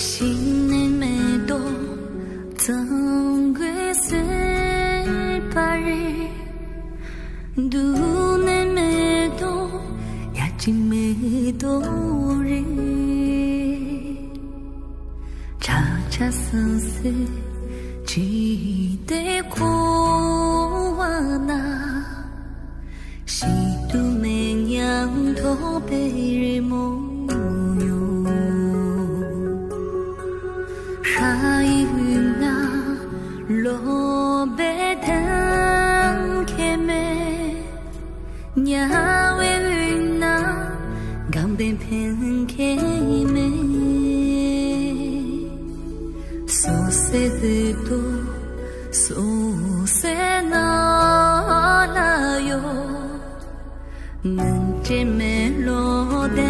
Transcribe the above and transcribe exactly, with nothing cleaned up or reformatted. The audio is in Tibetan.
ཤིང་ནས་མེ་ཏོག་བརྩམས་དགོས་ཟེར་པ་རེད། དུག་ནས་མེ་ཏོག་ཡ་གཅིག་མེ་ཏོག་རེད། ཆ་ཆ་སི་སི་བྱས་ཏེ་འཁོར་བ་ན། ཤི་དུ་མེད་སྙམ་དོགས་པའི་རི་མོ་ཡོད། ཤ་ཡི་དབུས་ན་ལོ་པཎ་ཁེ་མེད། དམྱལ་བའི་དབུས་ན་སྒང་པའི་ཕན་ཁེ་མེད། སོ་སོའི་དུས་དུ་སོ་སོའི་ནང་ལ་ཡོད། མི་འདྲེ་མེ་ལོ་དེ།